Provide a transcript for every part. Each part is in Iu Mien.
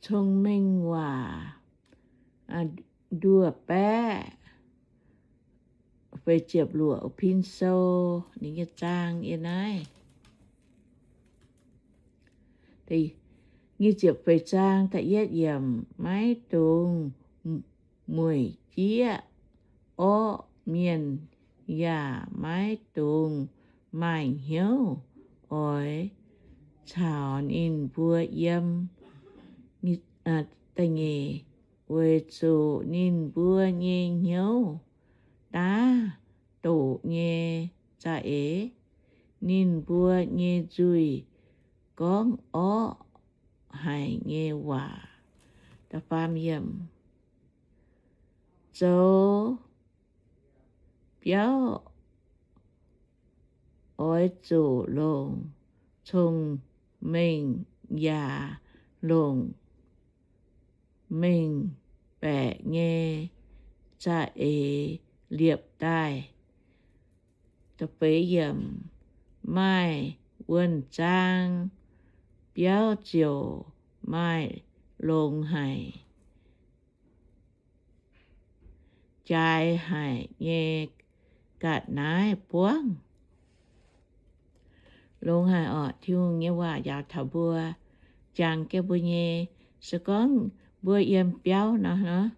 Cong-Mengh Waac, nduov baeqv feix ziepc luoqc, pin sou, ninh nyei zaang yiem naaiv. Nyic ziepc feix zaang da'yietv yiemc. Maiv dungx mueic jieqv orqv mienh, yaac maiv dungx maaih hnyouv oix caux ninh mbuo yiem. Weic zuqc ninh mbuo nyei hnyouv daav doqc nyei za'eix, ninh mbuo nyei nzuih gorngv orqv haic nyei waac. Zoux biauv oix zuqc longc cong-mengh yaac longc mengh baeqc nyei za'eix liepc daaih. Maaih wuonh zaang biauv ziouc maaih longx haic, jaaix haic nyei ga'naaiv buangv. Longx haic orqc. Tin-Hungh nyei waac njaaux taux mbuo, jangx jienv mbuo nyei, se gorngv mbuo yiem biauv nor,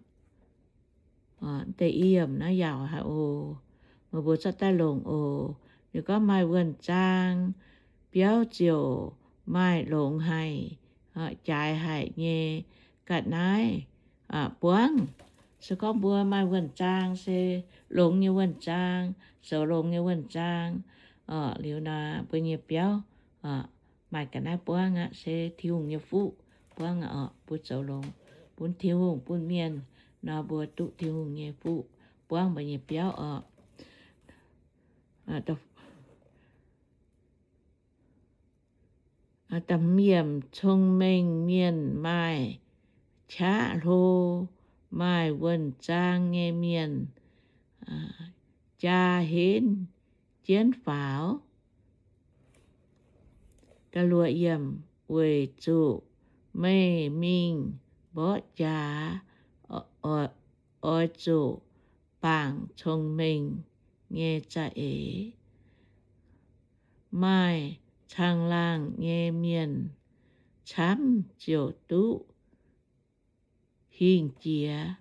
deix i yiemc naaiv yaac haic oc. Meih mbuo zorqv daaih longc oc. Ninh gorngv maaih wuonh zaang biauv ziouc maaih longx haic, jaaix haic nyei ga'naaiv buangv. Se gorngv mbuo maaih wuonh zaang, se longx nyei wuonh zaang, zoux longx nyei wuonh zaang, liuz nor mbuo nyei biauv maaih ga'naaiv buangv aqv. Se Tin-Hungh nyei fuqv buangv aqv oc. Mbuo zoux longx bun Tin-Hungh bun mienh nor, mbuo duqv Tin-Hungh nyei fuqv buangv mbuo nyei biauv oc. Cong-mengh mienh maaih qaqv hlo, maaih wuonh zaang nyei mienh jaa henv jienv faaux. Weic zuqc meih mingh mborqv jaax oix zuqc bangc cong-mengh nyei za'eix. Maaih caangh laangh nyei mienh camv ziouc duqv hingh jiex.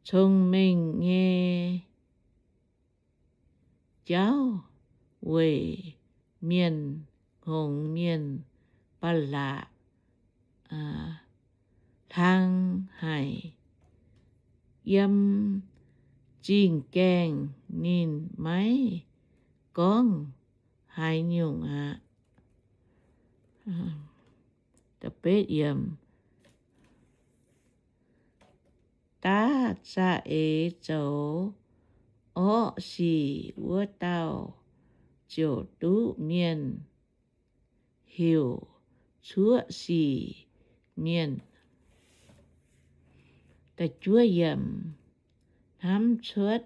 Cong-mengh nyei jauv weic mienh hngongx mienh ba'laqc hlang haic. Yiem zingh gaengh ninh maiv gorngv haaix nyungc aqv. Daav za'eix zoux orqv sic wuov dauh ziouc duqv mienh heuc cuoqv sic mienh. Hnamv cuotv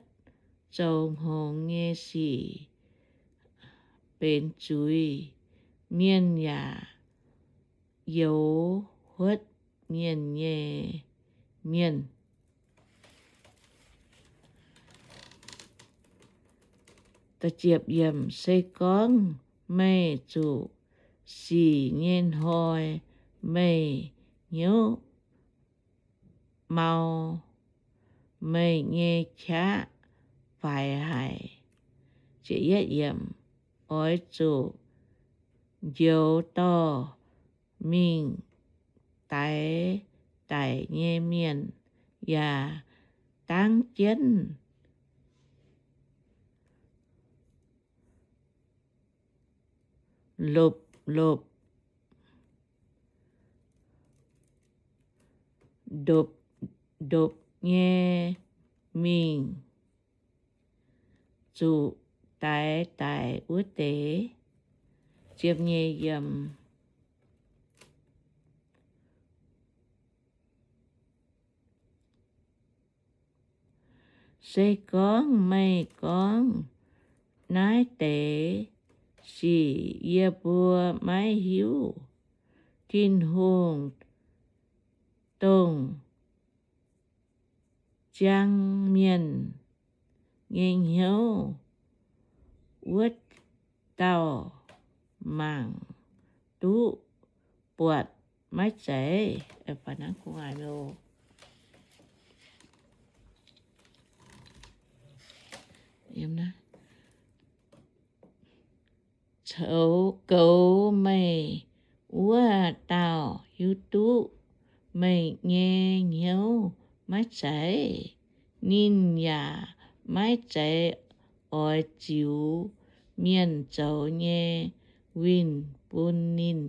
zoux hngongx nyei sic benx zuiz, mienh yaac youx huotv mienh nyei mienh. Se gorngv meih zuqc sic nyei hnoi, meih hnyouv mau, meih nyei qaqv faix haic. Oix zuqc njoux dorh mingh daix daic nyei mienh, yaac dangv jienv lopc-lopc, ndopv-ndopv nyei mingh zuqc daix daic wuov deix. Se gorngv meih gorngv, Naaiv deix sic yie mbuo maiv hiuv. Tin-Hungh, dongh ziang mienh nyei hnyouv wuov dauh, mangc duqv buatc maiv zeiz? Coux goux meih wuov dauh hiuv duqv meih nyei hnyouv maiv zeiz? Ninh yaac maiv zeiz oix ziux mienh zoux nyei winh bun ninh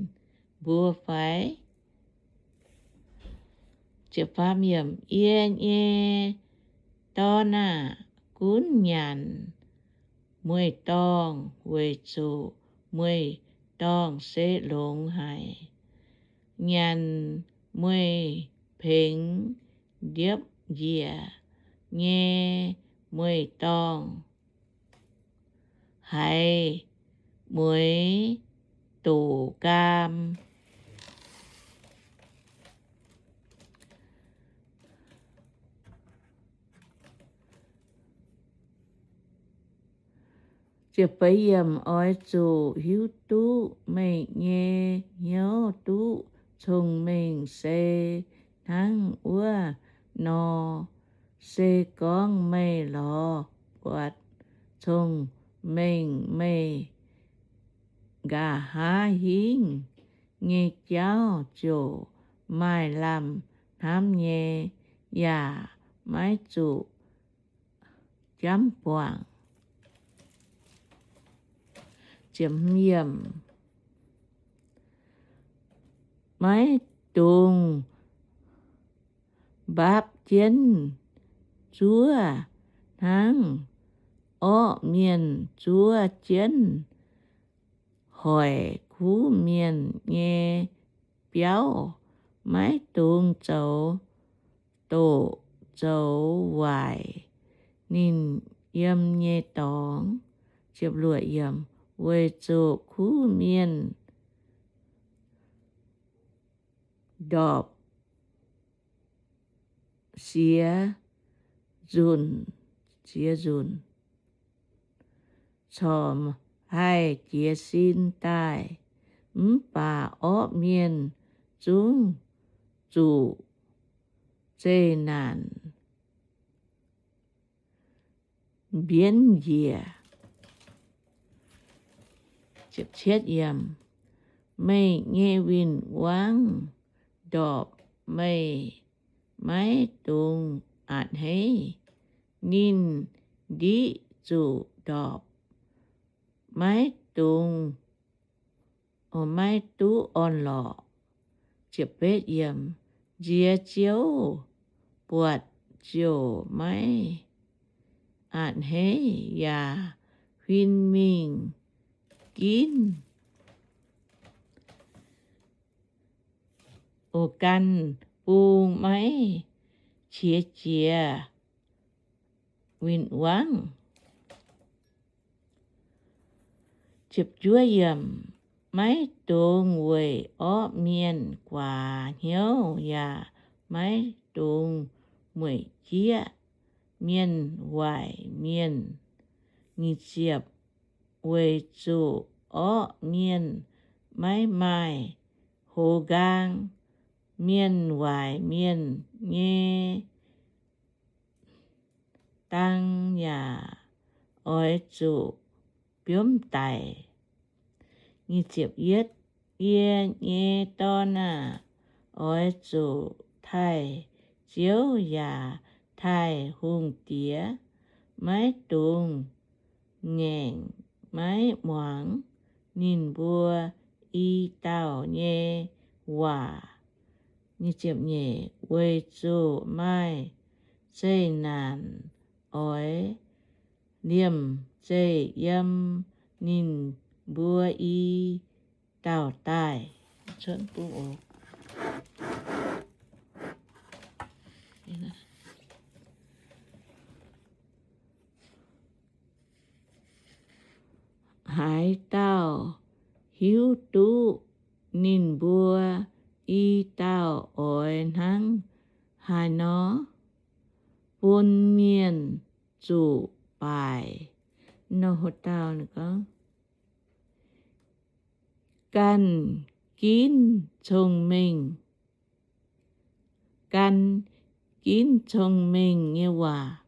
mbuo fai? Yie nyei dorn aah! Gunv nyanc mueiz-dorngh, weic zuqc mueiz-dorngh se longx haic. Nyanc mueiz-pengx ndiepv njiec nyei mueiz-dorngh haiz mueiz doqc nqaam. Oix zuqc hiuv duqv meih nyei hnyouv duqv cong-mengh se hnangv wuov nor. Se gorngv meih lorz buatc cong-mengh, meih nqa'haav hingv nyei jauv ziouc maaih lamh hnamv nyei, yaac maiv zuqc jamv buangc. Maiv dungx mbaapv jienv zuov hnangv orqv mienh zuov jienv hoic kuv mienh nyei biauv. Maiv dungx zoux doqc zoux waaic ninh yiem nyei dorngx. Weic zuqc kuv mienh ndorpc siex nzunc, siex nzunc corc haih jiez sin daaih, mv baac orqv mienh zungv zuqc zeqc naanc mbienv njiec. Meih nyei win-wangv ndorpc meih maiv dungx a'hneiv, ninh ndiqv zuqc ndorpc, maiv dungx, maiv duqv orn-lorqc. Nziex Ziouv buatc ziouc maiv a'hneiv yaac huin mingh ginv, o, ganh bung maiv qiex jiez win-wangv. Maiv dungx weic orqv mienh guaax hnyouv, yaac maiv dungx mueic jieqv mienh waaic mienh. Weic zuqc orqv mienh maiv maaih hoz nqaang, mienh waaic mienh nyei dang yaac oix zuqc biomv daic. Yie nyei dorn aah! Oix zuqc taaih Ziouv yaac taaih hungh diex. Maiv dungx ngaengc maiv muangx ninh mbuo i dauh nyei waac, weic zuqc maaih zeqc naanc oix liemh zeih yiem ninh mbuo i dauh daaih. Haaix dauh hiuv duqv ninh mbuo i dauh oix hnangv haaix nor bun mienh zuqc baaic. Ganh ginv cong-mengh, gan ginv cong-mengh nyei waac,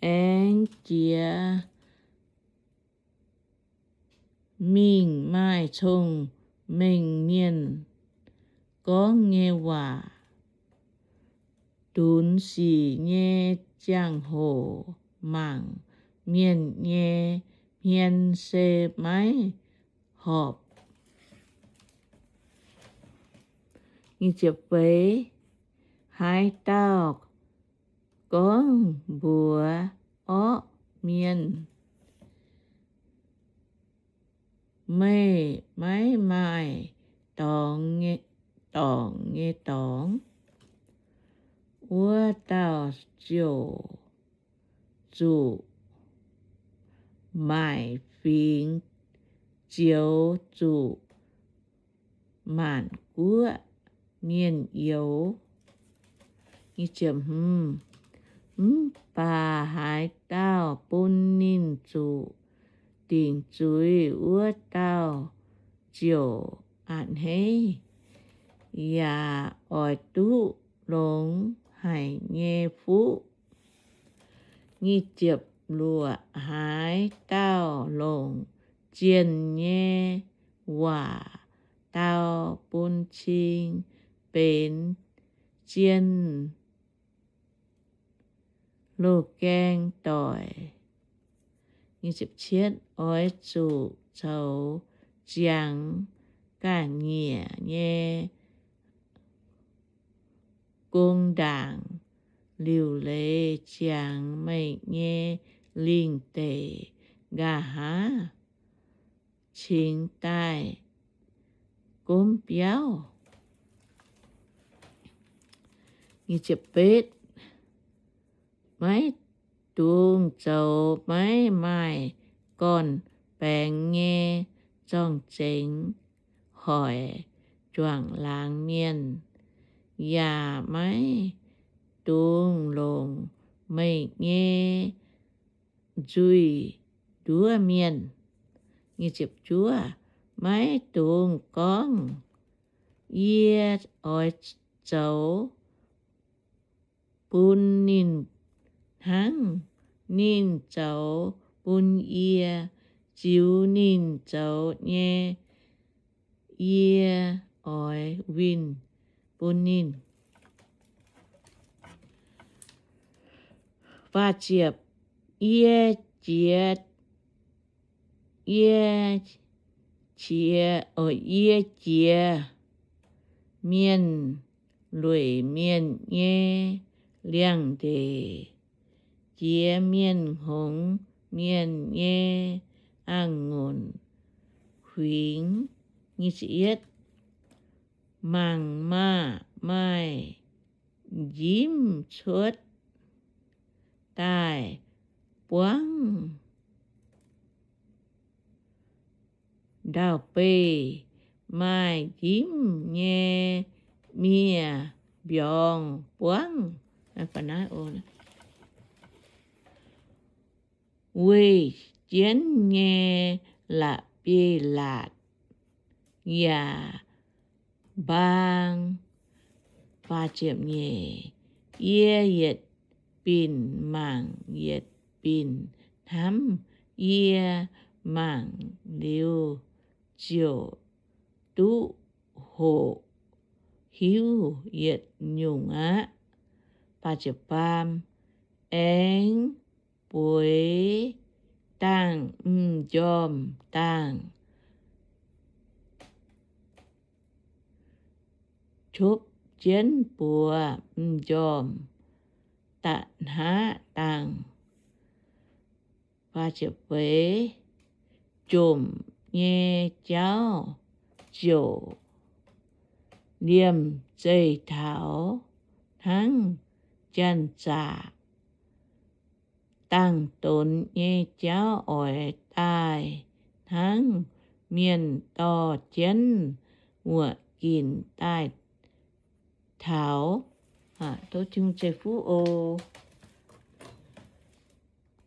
aengx jiex mingh maaih cong-mengh mienh gorngv nyei waac. Dunx sic nyei ziangh hoc mangc mienh nyei hmien se maiv horpc. Haaix dauh gorngv mbuox orqv mienh, Meih maiv maaih dorngx nyei dorngx, wuov dauh ziouc zuqc maaic fingx, ziouc zuqc maanc guoqv mienh youx. Mv baac haaix dauh bun ninh zuqc dingc zuiz, wuov dauh ziouc a'hneiv yaac oix duqv longx haic nyei fuqv. Haaix dauh longc zienh nyei waac dau bun cing benx zien loz-gaeng doic. Oix zuqc zoux ziangx ga'nyiec nyei gong ndaangc, liuc leiz ziangx meih nyei lingh deic, nqa'haav cingx daaih gomv biauv. Maiv dungx zoux maiv maaih gorn-baengx nyei zorng-zengx hoic juangc laangz mienh, yaac maiv dungx longc meih nyei nzuih nduov mienh. Maiv dungx gorngv, Yie oix zoux bun ninh hnangv ninh zoux bun yie, ziux ninh zoux nyei yie oix winh bun ninh. Yie jiex, yie jiex, yie jiex mienh lueic mienh nyei liangx-ndeic, jiex mienh hngongx mienh nyei a'ngunc huingx. Mangc maah! Maaih njimv cuotv daaih buangv ndau-beih, maaih njimv nyei miev-mbiorngz buangv weih jienv nyei la'bieiv-laatc yaac mbaang. Yie yietc binc mangc yietc binc hnamv. Yie mangc liuz ziouc duqv hoqc hiuv yietc nyungc aqv. Aengx bueix dangh m'njormh dangh, copv jienv buoz m'njormh da'hnaqv dangh. Jomc nyei jauv ziouc liemh zeih taux hnangv janx-zaqc dangh donx nyei jauv oix daaih hnangv mienh dorh jienv wuoqc ginc daaih taux. Tov Tin-Hungh ceix fuqv oc.